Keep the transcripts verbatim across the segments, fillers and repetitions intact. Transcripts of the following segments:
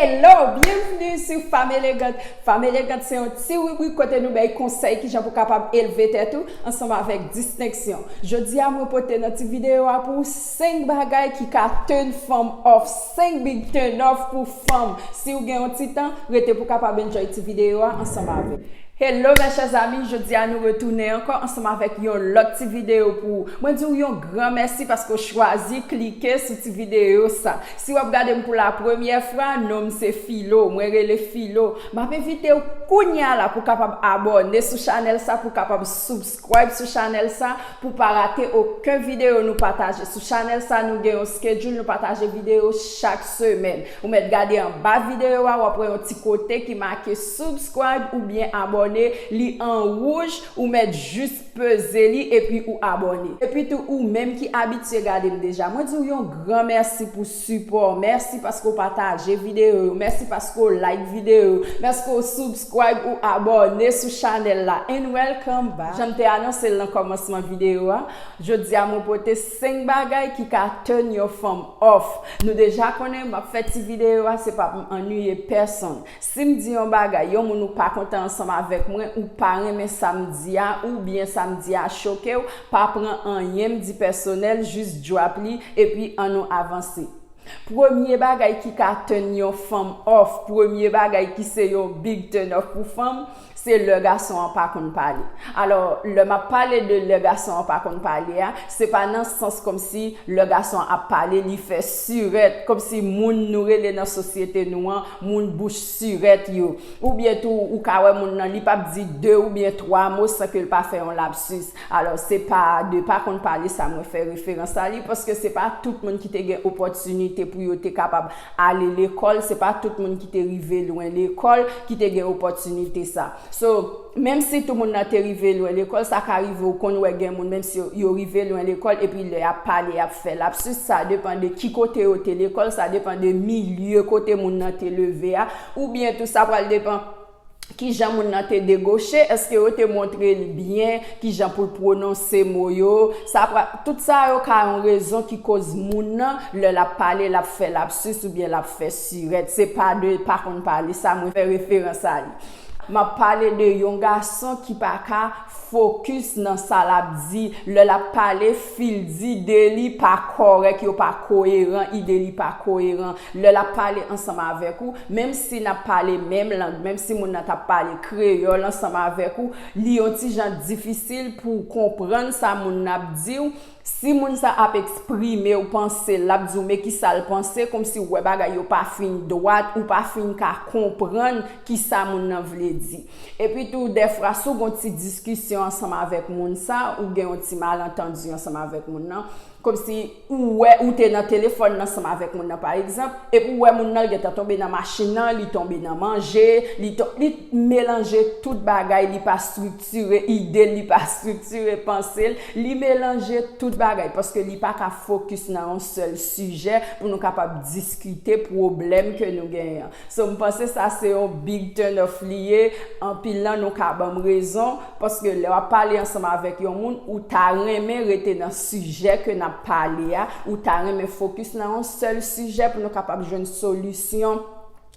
Hello, byenvni sou Fanm Elegant. Fanm Elegant se yon ti ribrik kote nou bay konsèy kijan pou kapab elve tèt ou ansanm avèk distenksyon. Jodi a mwen pote nan ti videyo a pou ou senk bagay ki ka turn fanm off, senk big turn off pou fanm. Si w gen yon ti tan, rete pou kapab enjoy ti videyo a ansanm avè m. Hello mes chers amis, jodi a nou retounen ankò ansanm avèk yon lòt ti videyo pou ou. Mwen di w yon gran mèsi paske w chwazi klike sou ti videyo sa. Si w ap gade m pou la premyè fwa, non m se Filo, mwen rele Filo. M ap envite w kounye a la pou kapab abòne sou chanèl sa, pou kapab subscribe sou chanèl sa, pou pa rate okenn videyo nou pataje. Sou chanèl sa, nou gen yon schedule, nou pataje videyo chak semèn. Ou mèt gade anba videyo a, w ap wè yon ti kote ki make subscribe oubyen abòne, li an wouj, ou mèt jis peze li epi ou abòne. Epi tou, ou menm ki abitye gade m deja, mwen di w yon gran mèsi pou sipò w. Mèsi paske w pataje videyo yo. Mèsi paske w like videyo yo. Mèsi paske w subscribe ou abòne sou chanèl la. And welcome back. Jan m te anonse l nan kòmansman videyo a, jodi a mwen pote senk bagay ki ka turn yon fanm off. Nou deja konnen m ap fè ti videyo a, se pa pou m annuiye pèsonn. Si m di yon bagay, yon moun ou pa kontan ansanm avèk mwen, ou pa renmen sa m di a, oubyen sa m di a choke w, pa pran anyen m di pèsonèl, jis drop li, epi ann nou avanse. Premye bagay ki ka turn yon fanm off, premye bagay ki se yon big turn off pou fanm, se lè gason an pa konn pale. Alò, lè m ap pale de lè gason an pa konn pale a, se pa nan sans kòmsi lè gason an ap pale, li fè sirèt, kòmsi moun nou rele nan sosyete nou an, moun bouch sirèt yo. Oubyen tou, ou ka wè moun nan, li p ap di de oubyen twa mo san ke l pa fè yon lapsis. Alò, se pa de pa konn pale sa mwen fè referans a li, paske se pa tout moun ki te gen opòtinite pou yo te kapab ale lekòl, se pa tout moun ki te rive lwen lekòl ki te gen opòtinite sa. So, menm si tout moun nan te rive lwen lekòl, sa ka rive w konn wè gen moun, menm si yo, yo rive lwen lekòl, epi lè y ap pale, y ap fè lapsis, sa depann de ki kote yo te lekòl, sa depann de milye kote moun nan te leve a, oubyen tou sa pral depann kijan moun nan te degoche, èske yo te montre l byen kijan pou l pwononse mo yo, sa pra-, tout sa yo ka yon rezon ki koz moun nan, lè l ap pale, l ap fè lapsis oubyen l ap fè sirèt. Se pa de pa konn pale sa mwen fè referans a li. M ap pale de yon gason ki pa ka fokis nan sa l ap di. Lè l ap pale, fil di de li pa kòrèk, yo pa koyeran, ide li pa koyeran. Lè l ap pale ansanm avèk ou, menm si n ap pale menm lang, menm si moun nan t ap pale kreyòl ansanm avèk ou, li yon ti jan difisil pou w konprann sa moun nan ap di w. Si moun sa ap eksprime w panse l, l ap di w men kisa l panse, kòmsi w wè bagay yo pa fin dwat, ou pa fin ka konprann kisa moun nan vle di. Epi tou, dèfwa, si w gen yon ti diskisyon ansanm avèk moun sa, ou gen yon ti malantandi ansanm avèk moun nan, kòmsi ou wè ou te nan telefòn nan ansanm avèk moun nan, pa egzanp, epi ou wè moun nan, l gentan tonbe nan machin nan, li tonbe nan manje, li, to-, li melanje tout bagay, li pa striktire ide l, li pa striktire panse l, li melanje tout bagay, paske li pa ka fokis nan yon sèl sijè pou nou kapab diskite pwoblèm ke nou genyen an. So, m panse sa se yon big turn off li ye. Anpil nan nou ka ban m rezon, paske lè w ap pale ansanm avèk yon moun, ou ta renmen rete nan sijè ke n ap pale a, ou ta renmen fokis nan yon sèl sijè pou nou kapab jwenn solisyon,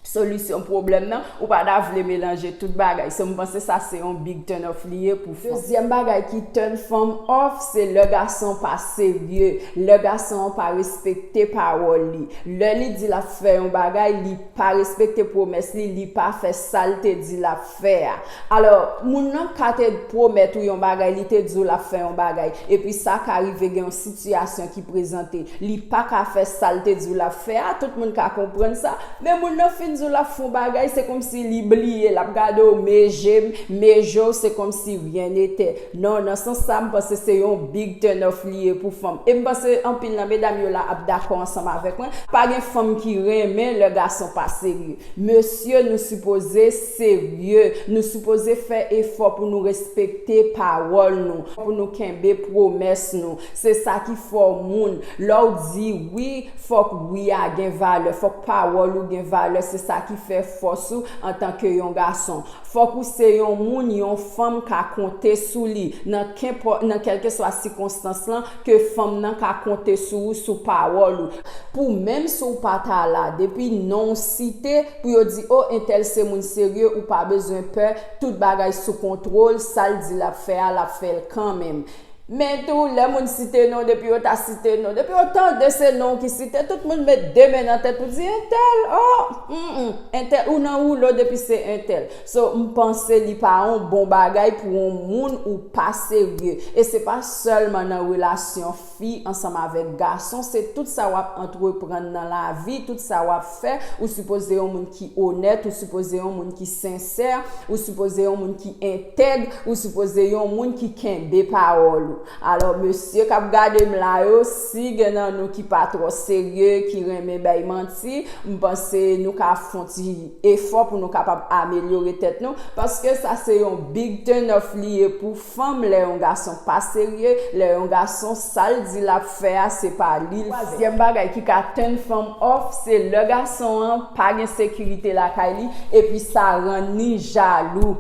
solisyon pwoblèm nan, ou pa ta vle melanje tout bagay. So, m panse sa se yon big turn off li ye pou fanm. Dezyèm bagay ki turn fanm off, se lè gason pa serye, lè gason an pa respekte pawòl li. Lè li di l ap fè yon bagay, li pa respekte pwomès li, li pa fè sa l te di l ap fè a. Alò, moun nan ka te pwomèt ou yon bagay, li te di w l ap fè yon bagay, epi sa ka rive gen yon sitiyasyon ki prezante, li pa ka fè sa l te di w l ap fè a, tout moun ka konprann sa, men moun nan fin di w l ap fè yon bagay, se kòmsi li bliye, l ap gade w, men je m, men je w, se kòmsi rien n'était. Non, nan sans sa, m panse se yon big turn off li ye pou fanm. E m panse anpil nan medam yo la ap dakò ansanm avèk mwen. Pa gen fanm ki renmen lè gason pa serye. Mesye, nou sipoze serye. Nou sipoze fè efò pou nou respekte pawòl nou, pou nou kenbe pwomès nou. Se sa ki fè w moun. Lè w di wi, fòk wi a gen valè, fòk pawòl ou gen valè. Se Sa ki fè fòs ou antanke yon gason. Fòk ou se yon moun, yon fanm ka konte sou li nan kenpò, nan kèlkeswa sikonstans lan, ke fanm nan ka konte sou ou, sou pawòl ou. Pou menm si w pa ta la, depi non w site, pou yo di, o, entèl se moun serye, ou pa bezwen pè, tout bagay sou kontwòl, sa l di l ap fè a, l ap fè l kanmenm. Men tou, lè moun site non, depi yo ta site non, depi yo tande se non ki site, tout moun met de men nan tèt pou di entèl, o, mm, entèl, ou nan woulo depi se entèl. So, m panse li pa yon bon bagay pou yon moun ou pa serye. E se pa sèlman nan relasyon fi ansanm avèk gason, se tout sa w ap antreprann nan lavi, tout sa w ap fè, ou sipoze yon moun ki onèt, ou sipoze yon moun ki sensè, ou sipoze yon moun ki entèg, ou sipoze yon moun ki kenbe pawòl ou. Alò, mesye k ap gade m la yo, si gen nan nou ki pa twò serye, ki renmen bay manti, m panse nou ka fè yon ti efò pou nou kapab amelyore tèt nou, paske sa se yon big turn off li ye pou fanm lè yon gason pa serye, lè yon gason sa l di l ap fè a, se pa li l fè. Twazyèm bagay ki ka turn fanm off, se lè gason an pa gen sekirite lakay li, epi sa rann li jalou.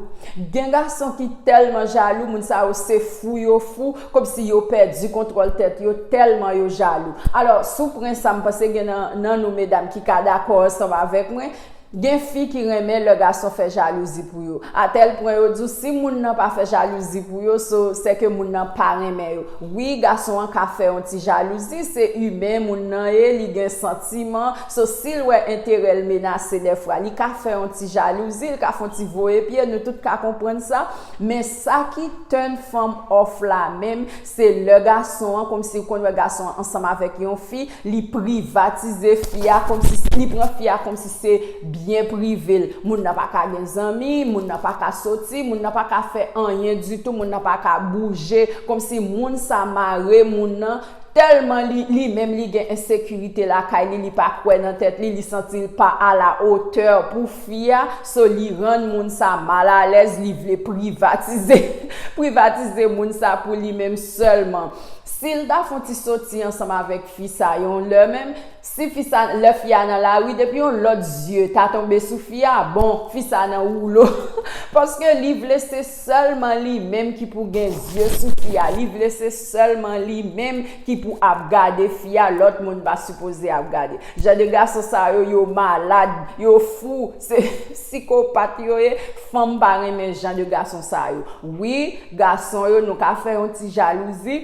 Gen gason ki tèlman jalou, moun sa yo se fou yo fou, kòmsi yo pèdi kontwòl tèt yo, tèlman yo jalou. Alò, sou pwen sa, m panse gen nan, nan nou medam ki ka dakò ansanm avèk mwen, gen fi ki renmen lè gason fè jalouzi pou yo. Atèl pwen yo di w, si moun nan pa fè jalouzi pou yo, so, sèke moun nan pa renmen yo. Wi, gason an ka fè yon ti jalouzi, se imen moun nan ye, li gen santiman. So, si l wè enterè l menase dèfwa, li ka fè yon ti jalouzi, li ka fè yon ti voye pye, nou tout ka konprann sa. Men sa ki turn fanm off la menm, se lè gason an, kòmsi w konn wè gason an ansanm avèk yon fi, li privatize fi a, kòmsi li pran fi a kòmsi se byen prive l. Moun nan pa ka gen zanmi, moun nan pa ka soti, moun nan pa ka fè anyen ditou, moun nan pa ka bouje, kòmsi moun sa mare moun nan, tèlman li, li menm li gen ensekirite lakay li, li pa kwè nan tèt li, li santi l pa a la otè pou fi a, so li rann moun sa malalèz, li vle privatize, privatize moun sa pou li menm sèlman. Si l ta fè yon ti soti ansanm avèk fi sa yon lè menm, si fi sa, lè fi a nan lari, depi yon lòt zye ta tonbe sou fi a, bon, fi sa nan woulo. Paske li vle se sèlman li menm ki pou gen zye sou fi a. Li vle se sèlman li menm ki pou ap gade fi a, lòt moun pa sipoze ap gade. Jan de gason sa yo, yo malad, yo fou, se sikopat yo ye. Fanm pa renmen jan de gason sa yo. Wi, gason yo, nou ka fè yon ti jalouzi.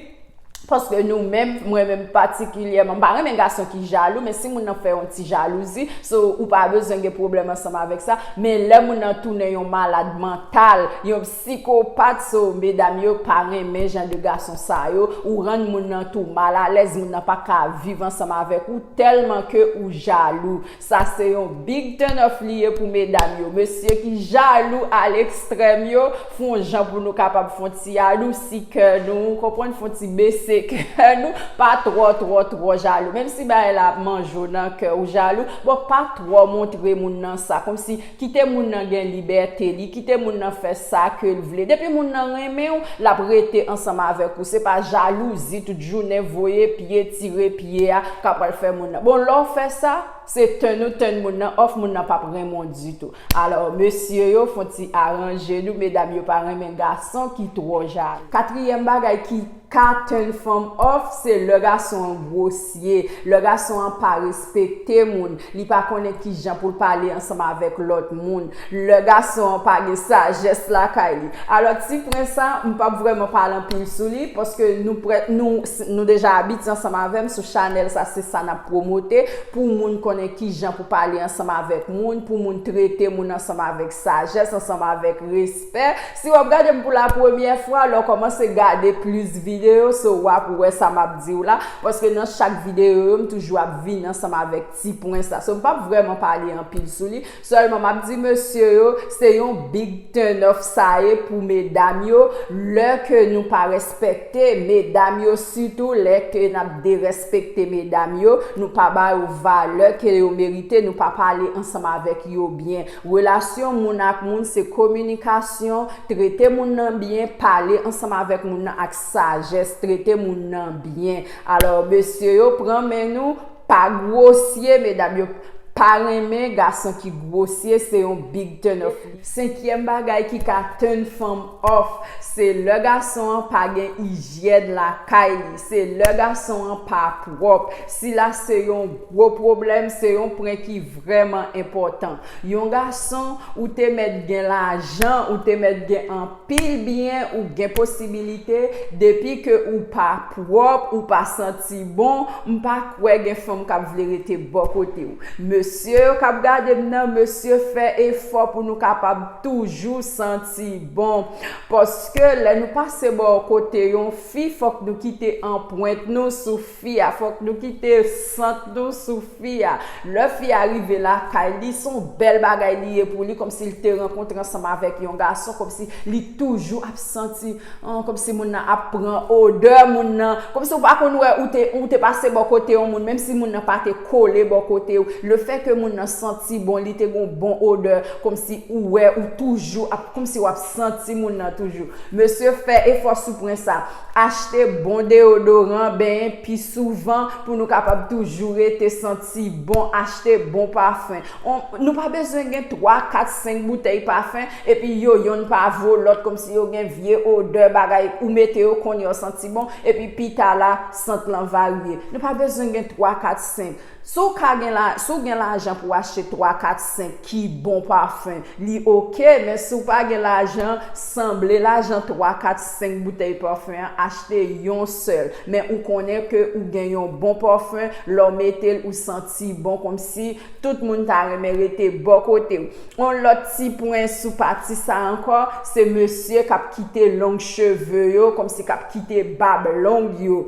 Paske nou menm, mwen menm patikilyèman, m pa renmen gason ki jalou, men si moun nan fè yon ti jalouzi, so ou pa bezwen gen pwoblèm ansanm avèk sa. Men lè moun nan tounen yon malad mantal, yon psikopat, so medam yo pa renmen jan de gason sa yo, ou rann moun nan tou malalèz, moun nan pa ka viv ansanm avèk ou tèlman ke ou jalou. Sa se yon big turn off li ye pou medam yo. Mesye ki jalou a lekstrèm yo, fè yon jan pou nou kapab fè yon ti adousi kè nou, ou konprann, fè yon ti bese kè nou, pa twò, twò, twò jalou. Menm si bagay la ap manje w nan kè ou jalou, bon, pa twò montre moun nan sa, kòmsi kite moun nan gen libète li, kite moun nan fè sa ke l vle. Depi moun nan renmen w, l ap rete ansanm avèk ou. Se pa jalouzi, tout jounen voye pye, tire pye a, k ap pral fè moun nan. Bon, lè w fè sa, se turn ou turn moun nan off, moun nan p ap renmen w ditou. Alò, mesye yo, fè yon ti aranje nou, medam yo pa renmen gason ki twò jalou. Katriyèm bagay ki ka turn fanm off, se lè gason an gwosye, lè gason an pa respekte moun, li pa konnen kijan pou l pale ansanm avèk lòt moun, lè gason an pa gen sajès lakay li. Alò, ti pwen sa, m p ap vrèman pale anpil sou li, paske nou prè-, nou, nou deja abitye ansanm avè m sou chanèl sa, se sa n ap pwomote, pou moun konnen kijan pou pale ansanm avèk moun, pou moun trete moun ansanm avèk sajès, ansanm avèk respè. Si w ap gade m pou la premyè fwa, lè w kòmanse gade plis videyo, so w ap wè sa m ap di w la, paske nan chak videyo yo, m toujou ap vin ansanm avèk ti pwen sa. So, m p ap vrèman pale anpil sou li, sèlman m ap di mesye yo, se yon big turn off sa ye pou medam yo, lè ke nou pa respekte medam yo, sitou lè ke n ap derespekte medam yo, nou pa ba yo valè ke yo merite, nou pa pale ansanm avèk yo byen. Relasyon moun ak moun se kominikasyon, trete moun nan byen, pale ansanm avèk moun nan ak sajès, trete moun nan byen. Alò, mesye yo, pran men nou, pa gwosye, medam yo, Pa renmen gason ki gwosye, se yon big turn off. Senkyèm bagay ki ka turn fanm off, se lè gason an pa gen ijyèn lakay li, se lè gason an pa pwòp. Sila se yon gwo pwoblèm, se yon pwen ki vrèman enpòtan. Yon gason, ou te mèt gen lajan, ou te mèt gen anpil byen, ou gen posibilite, depi ke ou pa pwòp, ou pa santi bon, m pa kwè gen fanm k ap vle rete bò kote w. Mesye yo k ap gade m nan, mesye, fè efò pou nou kapab toujou santi bon. Paske lè nou pase bò kote yon fi, fòk nou kite anpwent nou sou fi a, fòk nou kite sant nou sou fi a. Lè fi a rive lakay li, se yon bèl bagay li ye pou li, kòmsi l te rankontre ansanm avèk yon gason, kòmsi li toujou ap santi, an, kòmsi moun nan ap pran odè moun nan, kòmsi w pa konn wè ou te, ou te pase bò kote yon moun, menm si moun nan pa te kole bò kote w. Lefètke moun nan santi bon, li te gon bon odè, kòmsi ou wè ou toujou ap, kòmsi w ap santi moun nan toujou. Mesye, fè efò sou pwen sa. Achte bon deyodoran, benyen pi souvan pou nou kapab toujou rete santi bon. Achte bon pafen. On, nou pa bezwen gen twa, kat, senk boutèy pafen, epi yo yonn pa vo lòt, kòmsi yo gen vye odè bagay, ou mete yo kounye a w santi bon, epi pita la, sant lan varye. Nou pa bezwen gen twa, kat, senk. Si w ka gen la, si w gen lajan pou w achte twa, kat, senk ki bon pafen, li oke, men si w pa gen lajan, sanble lajan twa, kat, senk boutèy pafen an, achte yon sèl. Men ou konnen ke ou gen yon bon pafen, lè w mete l, ou santi bon, kòmsi tout moun ta renmen rete bò kote w. Yon lòt ti pwen sou pati sa ankò, se mesye k ap kite long cheve yo, kòmsi k ap kite bab long yo.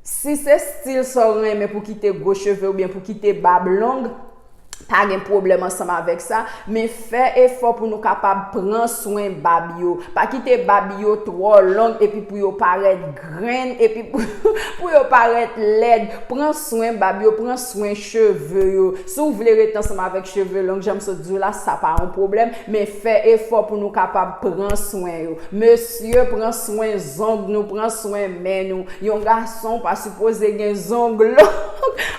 Si se stil sa w renmen pou kite gwo cheve oubyen pou kite bab long, pa gen pwoblèm ansanm avèk sa, men fè efò pou nou kapab pran swen bab yo. Pa kite bab yo twò long epi pou yo parèt grenn, epi pou, pou yo parèt lèd. Pran swen bab yo, pran swen cheve yo. Si w vle rete ansanm avèk cheve long, jan m sot di w la, sa pa yon pwoblèm, men fè efò pou nou kapab pran swen yo. Mesye, pran swen zong nou, pran swen men nou. Yon gason pa sipoze gen zong long.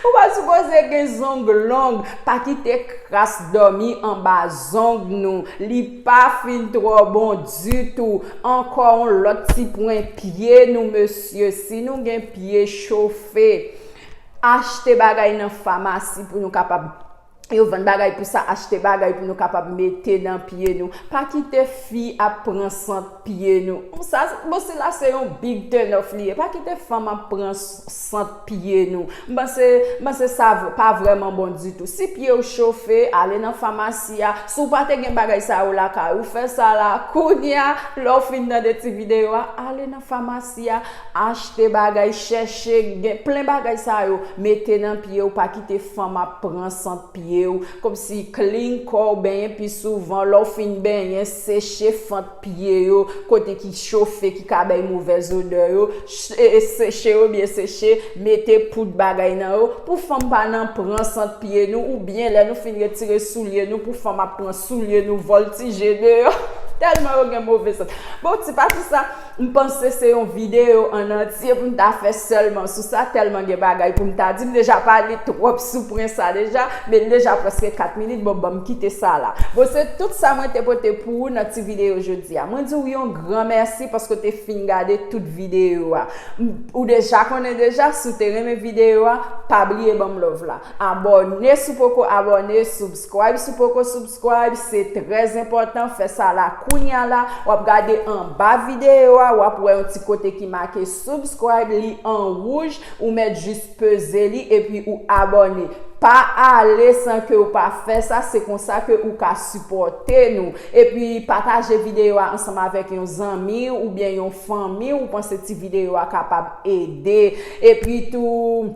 Ou pa sipoze gen zong long. Pa kite kras dòmi anba zong nou. Li pa fin twò bon ditou. Ankò yon lòt ti pwen, pye nou, mesye. Si nou gen pye chofe, achte bagay nan famasi pou nou kapab, yo vann bagay pou sa, achte bagay pou nou kapab mete nan pye nou. Pa kite fi ap pran sant pye nou. Sa, bon, sila se yon big turn off li ye. Pa kite fanm ap pran s-, sant pye nou. M panse, m panse sa v-, pa vrèman bon ditou. Si pye w chofe, ale nan famasi a. Si w pa te gen bagay sa yo lakay ou, fè sa la kounye a. Lè w fin tande ti videyo a, ale nan famasi a, achte bagay, chèche, gen plen bagay sa yo, mete nan pye w, pa kite fanm ap pran sant pye w. Kòmsi clean kò w, benyen pi souvan, lè w fin benyen, seche fant pye yo, kote ki chofe, ki ka bay movèz odè yo, ch-, e, e, seche yo byen seche, mete poud bagay nan yo, pou fanm pa nan pran sant pye nou, oubyen lè nou fin retire soulye nou, pou fanm ap pran soulye nou, vòltije deyò, tèlman yo gen move sant. Bon, ti pati sa, m panse se yon videyo an antye pou m ta fè sèlman sou sa, tèlman gen bagay pou m ta di. M deja pale twòp sou pwen sa deja, men l deja prèske kat minit, bon, ban m kite sa la. Bon, se tout sa mwen te pote pou ou nan ti videyo jodi a. Mwen di w yon gran mèsi paske w te fin gade tout videyo a. M, ou deja konnen deja, si w te renmen videyo a, pa bliye ban m love la. Abòne si w poko abòne, subscribe si w poko subscribe, se trè enpòtan, fè sa la kounye a la. W ap gade anba videyo a, w ap wè yon ti kote ki make subscribe, li an wouj, ou mèt jis peze li epi ou abòne. Pa ale san ke w pa fè sa, se konsa ke ou ka sipòte nou. Epi pataje videyo a ansanm avèk yon zanmi w oubyen yon fanmi w ou panse ti videyo a kapab ede. Epi tou,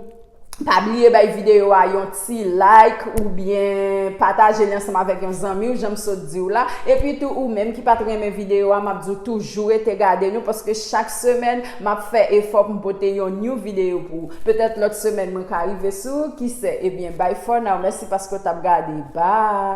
pa bliye bay videyo a yon ti like oubyen pataje li ansanm avèk yon zanmi w, jan m sot di w la. Epi tou, ou menm ki pa t renmen videyo a, m ap di w toujou rete gade nou, paske chak semèn, m ap fè efò pou m pote yon new videyo pou ou. Petèt lòt semèn, mwen ka rive sou ou, kisè. Ebyen, bye for now. Mèsi paske w t ap gade. Bye!